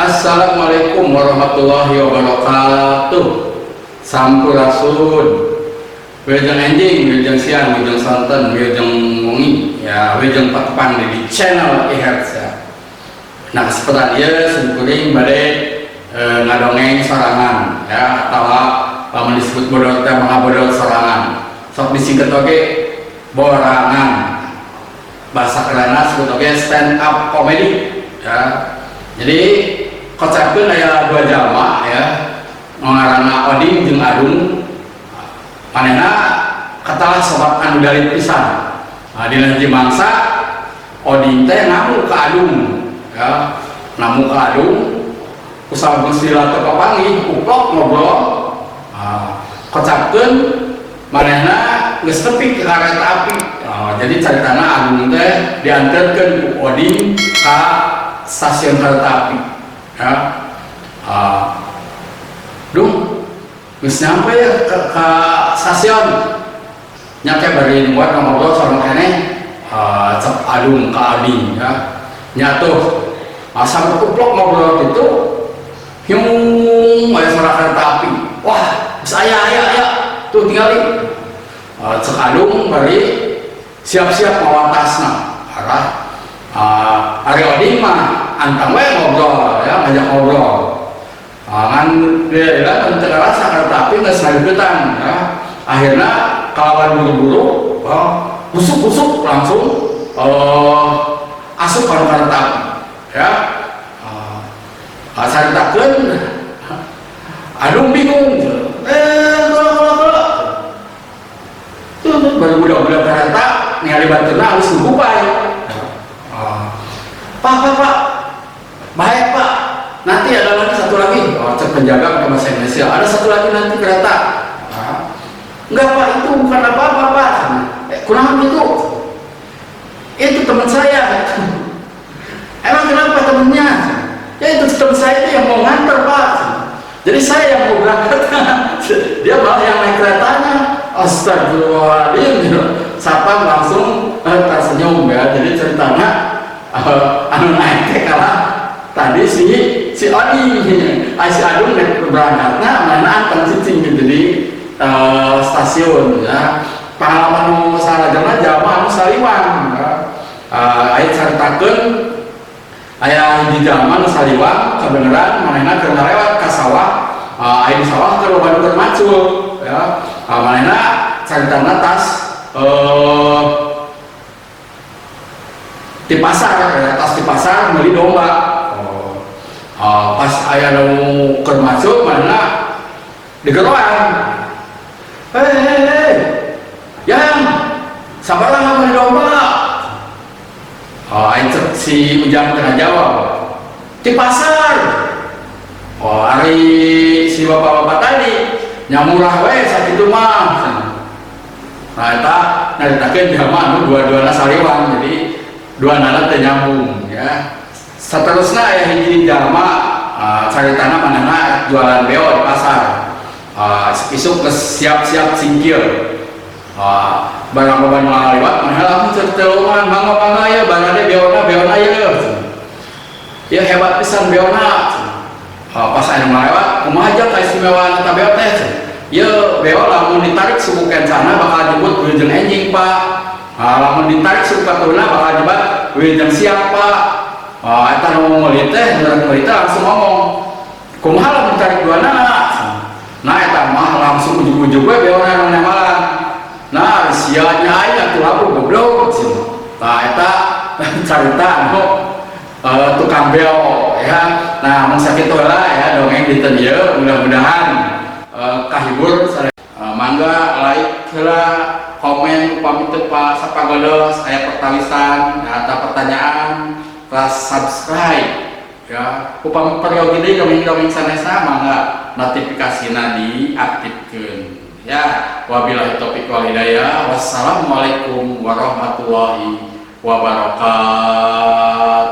Assalamualaikum warahmatullahi wabarakatuh. Sampurasun. Wilujeng enjing, wilujeng siang, wilujeng sonten, wilujeng wengi, ya, wilujeng patepang di channel iHertz ya. Nah, kesempatan ieu simkuring bade ngadongeng sorangan ya, atau lamun disebut bodor teh mangabodor sorangan. Sok disingkat oge borangan. Bahasa kerenna sebut oge stand up comedy ya. Jadi kocapkeun aya dua jalma ya. Ngaranna Oding jeung Adung. Manehna katalah sobat anu dalit pisan. Nah, dina hiji mangsa Oding teh namu ka Adung ya. Namu ka Adung kusabab sila teu papanggih, uplok ngobrol. Nah, kocapkeun manehna geus tepi ke kareta api. Nah, jadi caritana Adung teh diantarkeun ku Oding ka stasiun kereta api ya. Dung, geus nyampe ya ke stasiun nya, ke bari nungguan ngobrol sorong keneh, cek Adung ka Oding ya. Nya tuh asa uplok ngobrol gitu, hiung, aya suara kereta api. Wah, geus aya aya aya tuh, tinggali, cek Adung bari siap-siap mawa tasna arah. Ari Oding mah antang we ngobrol ya, ngajak ngobrol. Ngan dia bilang teu karasa kereta api geus ngadeukeutan ya. Akhirnya kalawan buru-buru, oh, busuk-busuk langsung asup ka kereta api ya. Caritakeun Adung bingung, kalau kalau kalau tuh, tuh baru budak-budak kereta ningali baturna geus ngupay. Pak, Pak, Pak, baik Pak, nanti ada lagi satu lagi. Oh, cek penjaga pakai bahasa Indonesia, ada satu lagi nanti kereta. Ah, enggak Pak, itu bukan apa-apa Pak. Kurang itu teman saya. Emang kenapa temennya? Ya itu teman saya itu yang mau nganter Pak, jadi saya yang mau berangkat, dia malah yang naik keretanya. Astagfirullahaladzim. Satpam langsung tersenyum ya. Jadi ceritanya anu naik teh kalah tadi si si Odi, si Adung naik berangkatnya, mana anteng cicing gitu di stasiun ya. Pengalaman nu salajengna jalma anu saliwang ya. Aya caritakeun aya hiji jalma nu saliwang, kebenaran manehna keur ngalewat ka sawah, aya di sawah keur loba nu keur macul ya. Manehna caritana tas di pasar ya, tas di pasar beli domba. Oh. Pas aya nu keur macul, manehna digeroan, "Hei hei hei, yang sabaraha beli domba?" Oh, aing cek si Ujang tengah jawab, "Di pasar." Oh, ari si bapak-bapak tadi nya, "Murah we sakitu mah." Nah, eta nyaritakeun jalma anu dua-duana saliwang, jadi dua nana teh nyambung ya. Seterusnya aya hiji jalma, caritana manehna jualan beo di pasar. Isuk geus siap-siap singkir. Barang loba nu ngaliwat, manehna langsung cetelungan, "Mangga, mangga ya barade beona, beona ya. Ya hebat pisan beona." Pas aya nu ngalewat, "Kumaha aja kaistimewaan eta beo teh?" "Ya beo lamun ditarik suku kencana bakal jebut wilujeng enjing Pak. Lamun ditarik suku katuhna bakal jebat wilujeng siang Pak." Eta nu meuli teh, nu meuli teh langsung ngomong, "Kumaha lamun ditarik dua nana?" "Nah, eta mah langsung ujug-ujug we beona nu nemalan." Nah, sia nya aing atuh laku goblok cenah. Nah, eta carita anu tukang beo ya. Nah, mun sakitu heula ya dongeng dinten ieu, mudah-mudahan kahibur. Mangga like heula, komen upami teu sapagodos, aya pertawisan atau pertanyaan, kelas subscribe ya. Upami peryogi deui dongeng-dongeng sanesna, mangga notifikasina diaktifkeun ya. Wabillahi taufiq wal hidayah, wassalamualaikum warahmatullahi wabarakatuh.